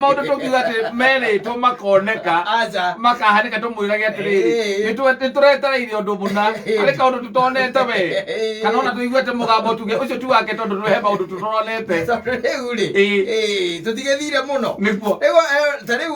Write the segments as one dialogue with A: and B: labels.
A: Maũndũ tũngiuga atĩ merĩtwo makoneka,
B: Aca.
A: makahanĩka, tũmwĩrage atĩrĩrĩ, nĩtũretereire ũndũ mũna, harĩ kaũndũ tũtonete we, kana ona tũiguĩte mũgambo tuge ũcio ti wake, tondũ he maũndũ tũtonete.
B: Tondũ rĩu rĩ, tũtigĩthire mũno.
A: Nĩguo.
B: Rĩu ta rĩu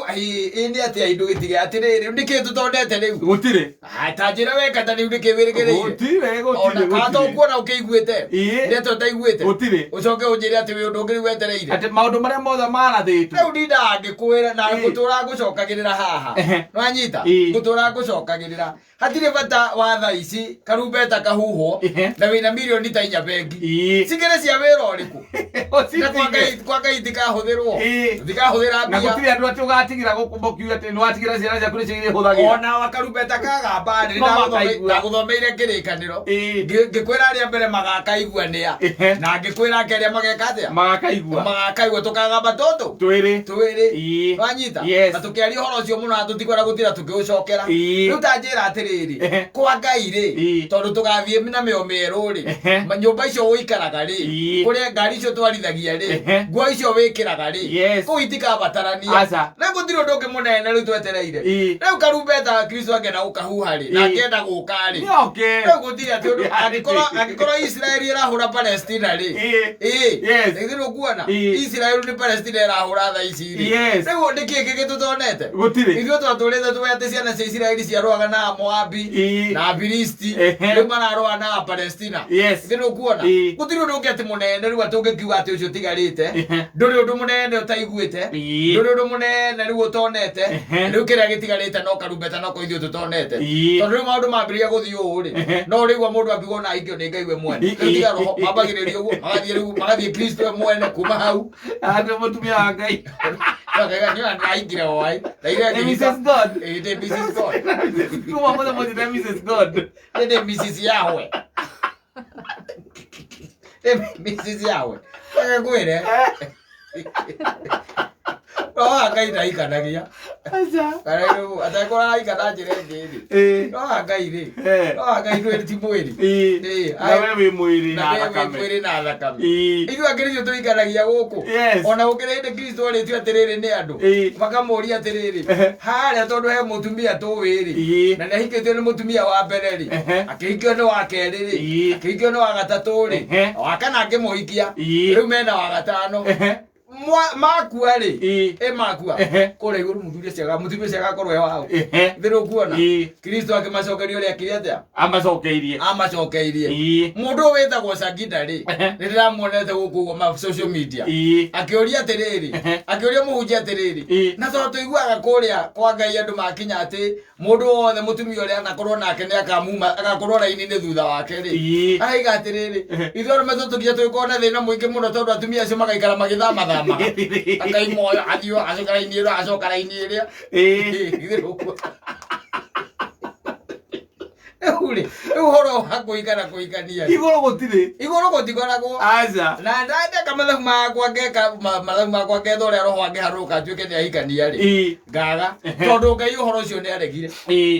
B: ĩ nĩ atĩa indo gĩtige atĩrĩrĩ, nĩkĩ tũtonete rĩu?
A: Gũtirĩ.
B: Ah, ta njĩra weka ta rĩu nĩkĩ wĩrĩgĩrĩire?
A: Gũtirĩ.
B: Ona
A: Gũtirĩ.
B: kana to
A: Gũtirĩ.
B: kuona ũkĩiguĩte ndeto ũtaiguĩte?
A: Gũtirĩ.
B: Ũcoke ũnjĩre atĩ wĩ ũndũ ũngĩ rĩu wetereire.
A: Atĩ maũndũ marĩa mothe marathĩtwo.
B: Rĩu ndindaga ngĩkwĩra na ngũtũra ngũcokagĩrĩra haha. Nĩwanyita? Ngũtũra ngũcokagĩrĩra, hatirĩ bata wa thaa ici karumbeta kahuhwo na wĩna mirioni ta 4 bengi. Cikĩrĩ cia wĩra ũrĩkũ? Na kwa Ngai, kwa Ngai itikahũthĩrwo. Itikahũthĩra
A: Na
B: mbia.
A: gũtirĩ andũ atĩ ũgatigĩra gũkũ mũkiuga atĩ nĩwatigĩra ciana ciaku nĩcio irĩhũthagĩra.
B: Ona wa karumbeta kagamba rĩ,
A: No makaigua.
B: ndagũthomeire kĩrĩkanĩro. Ngĩkwĩra arĩa mbere magakaigua nĩa, na ngĩkwĩra ake arĩa mageka atĩa?
A: Magakaigua.
B: Magakaigua tũkagamba tũtũ
A: twĩrĩ.
B: Twĩrĩ. Wanyita?
A: Yes.
B: Na tũkĩaria ũhoro ũcio mũno na tũtikwenda gũtira tũkĩũcokera. Rĩu ta njĩra atĩrĩrĩ, kwa Ngai rĩ, tondũ tũgathiĩ na mĩo mĩerũ rĩ, nyũmba icio ũikaraga rĩ, kũrĩa ngari icio twarithagia rĩ, nguo icio wĩkĩraga rĩ, kũu itikabatarania.
A: Aca.
B: Rĩu gũtirĩ ũndũ ũngĩ mũnene rĩu twetereire. Rĩu karumbeta Kristo angĩenda gũkahuha rĩ, na angĩenda gũka rĩ,
A: Nĩoke.
B: rĩu gũtirĩ atĩ ũndũ angĩkorwo Isiraeli ĩrahũra Palestina rĩ, githĩ ndũkuona Isiraeli nĩ Palestina ĩrahũra thaa ici rĩ? Rĩu nĩkĩ kĩngĩ tũtonete?
A: Gũtirĩ.
B: Ithuĩ twatũrĩte tũĩ atĩ ciana cia Isiraeli ciarũaga na Amoabi na Afilisti, rĩu mararũa na Apalestina. Githĩ ndũkuona? Gũtirĩ ũndũ ũngĩ atĩ mũnene rĩu atĩ ũngĩkiuga atĩ ũcio ũtigarĩte. Ndũrĩ ũndũ mũnene ũtaiguĩte, ndũrĩ ũndũ mũnene rĩu ũtonete. Rĩu kĩrĩa gĩtigarĩte no karumbeta, noko ithuĩ tũtonete. Tondũ rĩu maũndũ mambĩrĩria gũthiĩ ũũ rĩ, no ũrĩigua mũndũ akiuga ona aikio nĩ Ngai we mwene. Rĩu tiga roho mambagĩrĩria ũguo, magathiĩ rĩu magathiĩ Kristo we mwene kuma hau.
A: Atĩ mũtumia wa Ngai.
B: Akaiga nĩ ndaingire wai ndaire.
A: Nĩ Mrs. God.
B: Ĩ, ndĩ Mrs. God.
A: Kuma mũthenya mũthenya Mrs. God.
B: Ndĩ Mrs. Yahweh, ndĩ Mrs. Yahweh. Ngwĩre roho wa Ngai ndaikanagia.
A: Aca.
B: Kana rĩu atekũra aikana njĩra ĩngĩ rĩ, roho wa Ngai rĩ, roho wa Ngai ndwĩrĩ ti mwĩrĩ.
A: Na we wĩ mwĩrĩ
B: na
A: na
B: we wĩ
A: thakame.
B: mwĩrĩ na thakame. Ithuĩ angĩ nĩthuĩ tũikanagia gũkũ. Ona gũkĩrĩ hĩndĩ Kristo arĩtio atĩrĩrĩ nĩ andũ, makamũria atĩrĩrĩ, harĩa tondũ he mũtumia tũĩ rĩ, na nĩ ahikĩtio nĩ mũtumia wa mbere rĩ, akĩhikio nĩ wa kerĩ rĩ, akĩhikio nĩ wa gatatũ rĩ, wa kana akĩmũhikia, rĩu mena wa gatano. Makua rĩ, ĩ makua kũrĩa igũrũ mũthuri ũcio mũtumia ũcio agakorwo e waũ? Thĩ rũkuona Kristo akĩmacokeria ũrĩa akire atĩa?
A: Amacokeirie.
B: Amacokeirie. Mũndũ ũyũ wĩtagwo Sagida rĩ, nĩ ndĩramuonete gũkũ ũguo ma social media, akĩũria atĩrĩrĩ, akĩũria mũhunjia atĩrĩrĩ, na tondũ tũiguaga kũrĩa kwa Ngai andũ makinya atĩ mũndũ wothe mũtumia ũrĩa anakorwo nake nĩ akamuma agakorwo raini-inĩ thutha wake rĩ, araiga atĩrĩrĩ, ithuĩ arũme tũtũkinya tũgĩkorwo na thĩna mũingĩ mũno tondũ atumia acio magaikara magĩthamathamaga, akaima ũyũ athiĩ ũyũ, acoka raini ĩno, acoka raini ĩrĩa. Githĩ ũguo? Rĩu rĩ, rĩu ũhoro wa kũhika na kũhikania rĩ,
A: Igũrũ gũtirĩ.
B: Igũrũ gũtikoragwo.
A: Aca.
B: Na ndandeka mathabu makwa, ngeka mathabu makwa, ngetha ũrĩa roho angĩharũrũka nduĩke nĩ ahikania rĩ, ngaga, tondũ Ngai ũhoro ũcio nĩ aregire.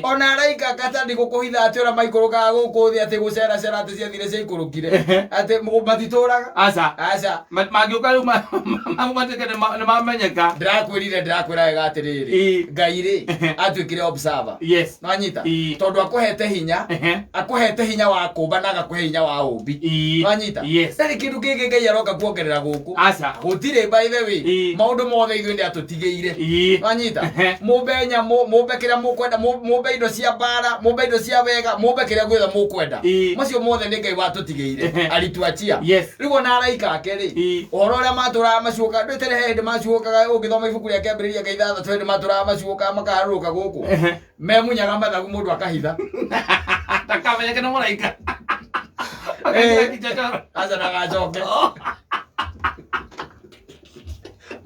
B: Ona araika kata ndigũkũhitha atĩ ũrĩa maikũrũkaga gũkũ thĩ atĩ gũceracera atĩ ciathire ciaikũrũkire atĩ matitũraga.
A: Aca.
B: Aca.
A: Mangĩũka rĩu matuĩke nĩ mamenyeka.
B: Ndĩrakwĩrire, ndĩrakwĩra wega atĩrĩrĩ, Ngai rĩ, atuĩkire observer. Nwanyita? Tondũ akũhete hinya, akũhete hinya wa kũmba na agakũhe hinya wa ũmbi. Nwanyita?
A: Yes.
B: Ndarĩ kĩndũ kĩngĩ Ngai aroka kuongerera gũkũ.
A: Aca.
B: Gũtirĩ, by the way. Maũndũ mothe ithuĩ nĩ atũtigĩire. Nwanyita? Mũmbe nyamũ, mũmbe kĩrĩa mũkwenda, mũmbe indo cia mbara, mũmbe indo cia wega, mũmbe kĩrĩa guothe mũkwenda. Macio mothe nĩ Ngai watũtigĩire. Alituachia. Rĩu ona araika ake rĩ, ũhoro ũrĩa matũraga macuũka, ndwĩtere he hĩndĩ macuũkaga, ũngĩthoma ibuku rĩa Kĩambĩrĩria kĩa 6 hĩndĩ matũraga macuũkaga makaharũrũka gũkũ, memunyaga mathagu mũndũ akahitha.
A: Ndakamenyeke nĩ mũraika.
B: Aca ndagacoke.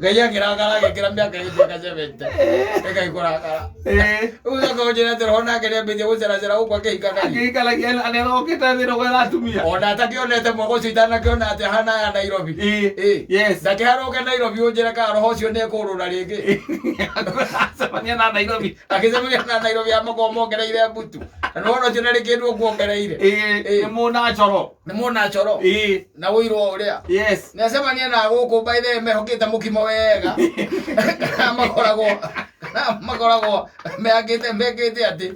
B: Ngai akĩrakara agĩkĩra mĩaka ĩgĩtuĩka 70 Ngai kũrakara. Rĩu ũcoke ũnjĩre atĩ roho nake nĩambĩtie gũceracera gũkũ akĩhikanagia.
A: Akĩhikanagia nĩarokĩte thĩ gwetha atumia.
B: Ona atakĩonete mwaka ũcio itanakĩona atĩ ahana aya Nairobi. Ndakĩharũke Nairobi ũnjĩre kana roho ũcio nĩekũrũra rĩngĩ.
A: Acemania na Nairobi.
B: Akĩcemania na Nairobi amakorwo mongereire mbutu. Na nĩwona ũcio ndarĩ kĩndũ ũkuongereire.
A: Ĩĩ, nĩ mũnacoro.
B: Nĩ mũnacoro.
A: Ĩĩ.
B: Na ũirwo ũrĩa.
A: Yes.
B: Nĩacemania na gũkũ by the way mehokĩte mũkimo wega. Kana makoragwo kana makoragwo mehakĩte mekĩte atĩ.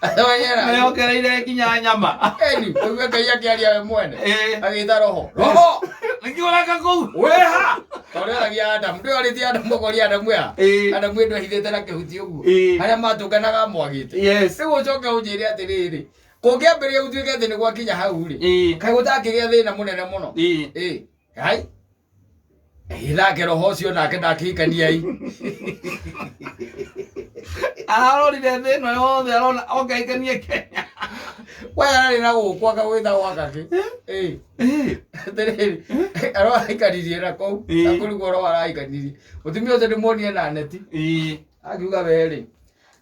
B: Acemania na
A: Meongereire nginya nyama.
B: Eni, ũigue Ngai akĩaria we mwene.
A: Ĩĩ.
B: Agĩta roho. Roho!
A: Nĩkĩ ũreka kũu?
B: Wĩha! Tondũ oragia Adamu, ndũyorĩtie Adamu ũkoria Adamu ya.
A: Ĩĩ.
B: Adamu ĩndũ ehithĩte na kĩhuti ũguo.
A: Ĩĩ.
B: Harĩa matũnganaga mwagĩte.
A: Yes.
B: Rĩu ũcoke ũnjĩre atĩrĩrĩ, kũngĩambĩrĩria gũtuĩke atĩ nĩ gwakinya hau rĩ,
A: Ĩĩ.
B: kaĩ gũtakĩgĩa thĩna mũnene mũno.
A: Ĩĩ.
B: Ĩĩ. Hai. Ĩĩ nake roho ũcio nake ndakĩhikania i.
A: Ararorire thĩ ĩno yothe arona oke aikanie Kenya.
B: We ararĩ na gũkũ akagwĩta gwa gakĩ. Ĩĩ.
A: Ĩĩ.
B: Atĩrĩrĩ, aroahikanirie na kũu,
A: Ĩĩ.
B: na kũrigwo roho arahikanirie. Mũtumia ũcio ndĩmuonire na neti.
A: Ĩĩ.
B: Akiuga we rĩ.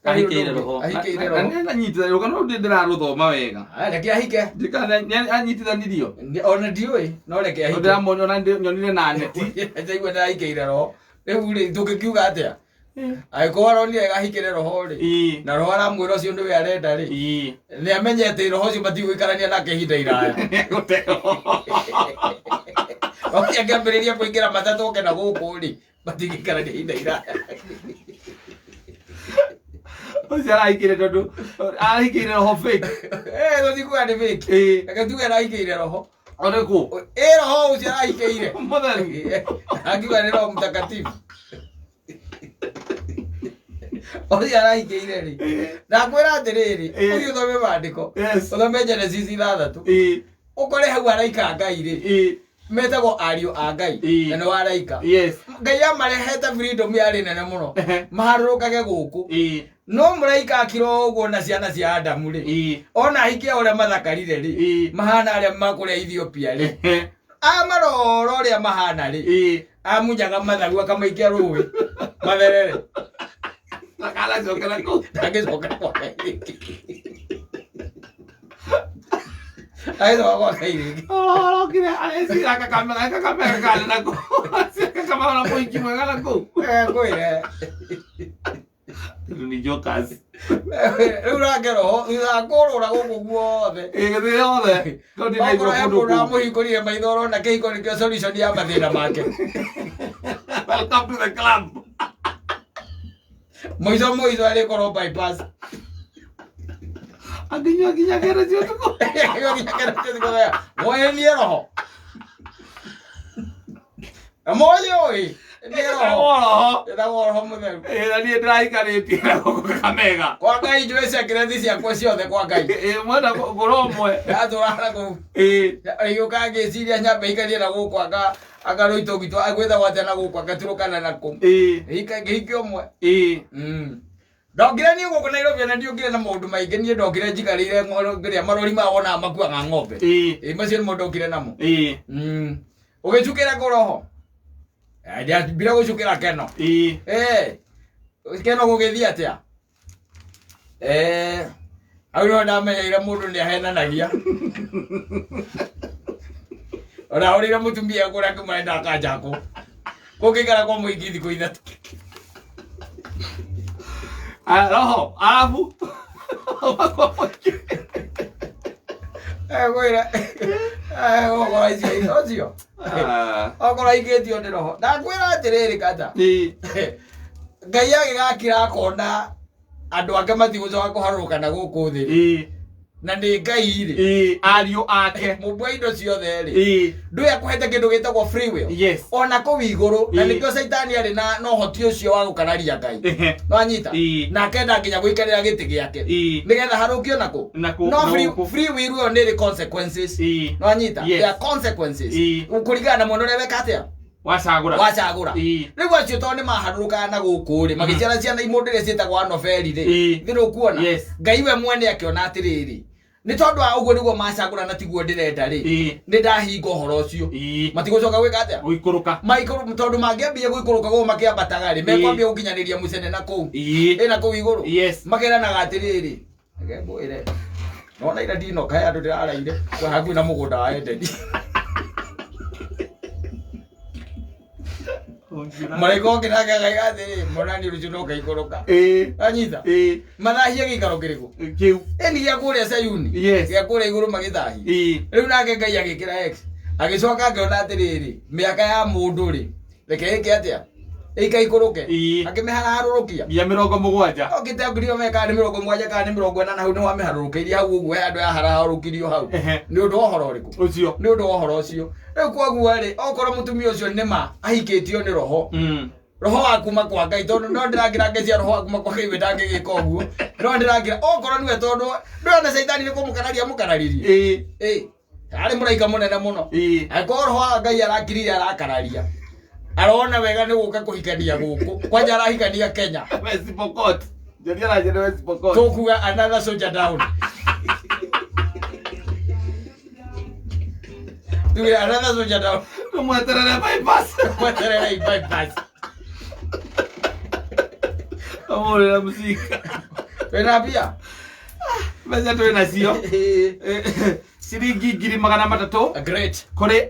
A: Ahikĩire roho.
B: Ahikĩire
A: Na
B: roho.
A: nĩ anyitithanirio rũgano rũu ndĩrarũthoma wega.
B: Ah, reke ahike.
A: Ndikana nĩ anyitithanirio.
B: Ona ndiũĩ, no reke ahike.
A: Ndĩramuona ona nyonire na neti.
B: Ndaigua ndahikĩire roho. Rĩu rĩ, tũngĩkiuga atĩa? Angĩkorwo aronire ahikĩre roho rĩ,
A: Ĩĩ.
B: na roho aramwĩra ũcio nĩwe arenda rĩ,
A: Ĩĩ.
B: nĩ amenye atĩ roho ũcio matigũikarania nake ihinda iraya.
A: Nĩegũteo.
B: Roho ũcio angĩambĩrĩria kũingĩra matatũ oke na gũkũ rĩ, matingĩikarania ihinda iraya.
A: Ũcio arahikĩire tondũ arahikĩire roho fake.
B: Eh, tũtikuga nĩ fake.
A: Ĩĩ.
B: Reke tuge arahikĩire roho.
A: Ũrĩkũ?
B: Ĩ roho ũcio arahikĩire.
A: Mũtheru.
B: Akiuga nĩ roho mtakatifu. Ũcio arahikĩire rĩ. Ndakwĩra atĩrĩrĩ,
A: Ĩĩ.
B: ũthiĩ ũthome maandĩko.
A: Yes.
B: Ũthome Genesis 6.
A: Ĩĩ.
B: Ũkore hau araika a Ngai rĩ,
A: Ĩĩ.
B: metagwo ariũ a Ngai
A: Ĩĩ.
B: na nĩ araika.
A: Yes.
B: Ngai amarehete freedom yarĩ nene mũno. Maharũrũkage gũkũ.
A: Ĩĩ.
B: No mũraika akira ũguo na ciana cia Adamu rĩ.
A: Ĩĩ.
B: Ona ahikia ũrĩa mathakarire rĩ,
A: Ĩĩ.
B: mahana arĩa makũrĩa Ethiopia rĩ. Amarora ũrĩa mahana rĩ,
A: Ĩĩ.
B: amunyaga mathagu akamaikia rũĩ matherere.
A: Ndakanacokera kũu.
B: Ndangĩcoka kwa Ngai rĩngĩ. Ndangĩcoka kwa Ngai rĩngĩ.
A: Arokire arecira kakamega kakamega karĩ na kũu. Kakamega na mũhiki mwega na kũu.
B: Ngwĩre.
A: Rĩu nĩ jokers.
B: Rĩu nake roho thutha wa kũrũra gũkũ guothe.
A: Ĩĩ gĩthĩ yothe. No ndinaigua
B: Okorwo he
A: kũndũ
B: mũndũ
A: kũu.
B: amũhingũrire maitho ũrona kĩhiko nĩkĩo solution ya mathĩna make.
A: Welcome to the club.
B: Mũico mũico arĩkorwo bypass.
A: Angĩnyua nginya kere cia ũtukũ.
B: Mwenie roho. Moyo ĩ. Nĩ roho.
A: Ĩtagwo roho.
B: Ĩtagwo roho mũtheru.
A: Ĩĩ na niĩ ndĩrahikanĩtie na gũkũ Kakamega.
B: Kwa Ngai njũĩ ciakĩrethi ciakwa ciothe kwa Ngai.
A: Ĩĩ mwenda ngũra ũmwe.
B: Ndatũrara kũu.
A: Ĩĩ.
B: Rĩgĩũka ngĩciria nyambe ikanie na gũkũ anga anga rũitũ gwitũ gwĩtagwo atĩa na gũkũ anga Turkana na kũu.
A: Ĩĩ.
B: Ngĩhikia ũmwe.
A: Ĩĩ.
B: Ndokire niĩ gũkũ Nairobi na ndiũkire na maũndũ maingĩ niĩ ndokire njikarĩire ng'oro- marori ma wonaga makuaga ng'ombe.
A: Ĩĩ.
B: Ĩĩ macio nĩmo ndokire namo.
A: Ĩĩ.
B: Ũgĩcukĩra kũ roho? Ndiambire gũcukĩra keno.
A: Ĩĩ.
B: Eh, keno gũgĩthiĩ atĩa? Eh, hau nĩho ndamenyeire mũndũ nĩ ahenanagia. Ona hũrĩire mũtumia kũrĩa akĩmwĩra ndakanjakwo. Kũngĩikara kwa mũingĩ thikũ 3.
A: Ah, roho arabu.
B: Eh, ngwĩre. Eh, gũkorwo icio ũcio.
A: Ah.
B: Okorwo aingĩtio nĩ roho. Ndakwĩra atĩrĩrĩ kata.
A: Ĩĩ.
B: Ngai agĩgakira akona andũ ake matigũcoka kũharũrũka na gũkũ thĩ
A: Ĩĩ.
B: na nĩ Ngai rĩ
A: Ĩĩ. Ariũ ake.
B: mũmbi wa indo ciothe rĩ
A: Ĩĩ.
B: ndũĩ akũhete kĩndũ gĩtagwo free will
A: Yes.
B: ona kũu igũrũ na
A: Ĩĩ.
B: nĩkĩo caitani arĩ na ũhoti ũcio wa gũkararia Ngai
A: Ehe.
B: no anyita
A: Ĩĩ.
B: na akenda nginya gũikarĩra gĩtĩ gĩake
A: Ĩĩ.
B: nĩgetha harũkio nakũ
A: Na kũ-
B: no
A: na gũkũ.
B: free will ĩyo nĩ ĩrĩ consequences
A: Ĩĩ.
B: no anyita
A: Yes.
B: there are consequences
A: Ĩĩ.
B: kũringana na mwena ũrĩa weka atĩa
A: Wacagũra.
B: wacagũra
A: Ĩĩ.
B: rĩu acio tondũ nĩ maharũrũkaga na gũkũ rĩ magĩciara ciana imũndũ iria ciĩtagwo anoberi rĩ
A: Ĩĩ.
B: thĩ nĩũkuona
A: Yes.
B: Ngai we mwene akĩona atĩrĩrĩ nĩ tondũ wa ũguo nĩguo macagũra na tiguo ndĩrenda rĩ
A: Ĩĩ.
B: nĩ ndahinga ũhoro ũcio
A: Ĩĩ.
B: matigũcoka gwĩka atĩa
A: Gũikũrũka.
B: Maikũrũ tondũ mangĩambia gũikũrũka gũkũ makĩambataga rĩ
A: Ĩĩ.
B: mekwambia gũkinyanĩria mũcene na kũu
A: Ĩĩ.
B: ĩna kũu igũrũ
A: Yes.
B: makeranaga atĩrĩrĩ reke ngwĩre nona ira ndinoka he andũ ndĩraraire kwa hakuhĩ na mũgũnda wa Edeni. Mũraika ũngĩ nake akaiga atĩrĩ, monani rũciũ no ngaikũrũka.
A: Ĩĩ.
B: Anyita.
A: Ĩĩ.
B: Mathahie gĩikaro kĩrĩkũ?
A: Kĩu.
B: Ĩni gĩa kũrĩa Sayuni.
A: Yes.
B: Gĩa kũrĩa igũrũ magĩthahie.
A: Ĩĩ.
B: Rĩu nake Ngai agĩkĩra X. Agĩcoka akĩona atĩrĩrĩ, mĩaka ya mũndũ rĩ, reke ĩke atĩa? Ĩikaikũrũke.
A: Ĩĩ.
B: Akĩmĩharũrũkia.
A: Nginya 70.
B: Okĩte ngiri ĩmwe kana nĩ 70 kana nĩ 80 hau nĩ wamĩharũrũkĩirie hau ũguo he andũ yaharũrũkirio hau.
A: Ehe.
B: Nĩ ũndũ wa ũhoro ũrĩkũ?
A: Ũcio.
B: Nĩ ũndũ wa ũhoro ũcio. Rĩu koguo rĩ, okorwo mũtumia ũcio nĩ ma ahikĩtio nĩ roho, roho wa kuma kwa Ngai, tondũ no ndĩrakĩra ngecia roho wa kuma kwa Ngai we ndangĩgĩka ũguo, no ndĩrakĩra okorwo nĩwe, tondũ ndũrona caitani nĩ kũmũkararia amũkararirie.
A: Ĩĩ.
B: Ĩ arĩ mũraika mũnene mũno.
A: Ĩĩ.
B: Angĩkorwo roho wa Ngai arakirire arakararia, arona wega nĩ gũka kũhikania gũkũ kwanja arahikania Kenya.
A: West Pokot. Njeri aranjĩra West Pokot.
B: Tũkuga another soldier down. Tuge another soldier down.
A: Tũmweterere bypass.
B: Mweterere bypass.
A: Tũmũrĩre mũcinga.
B: Wĩna mbia?
A: Mbeca twĩ nacio. Ciringi 300,000
B: Great.
A: kũrĩ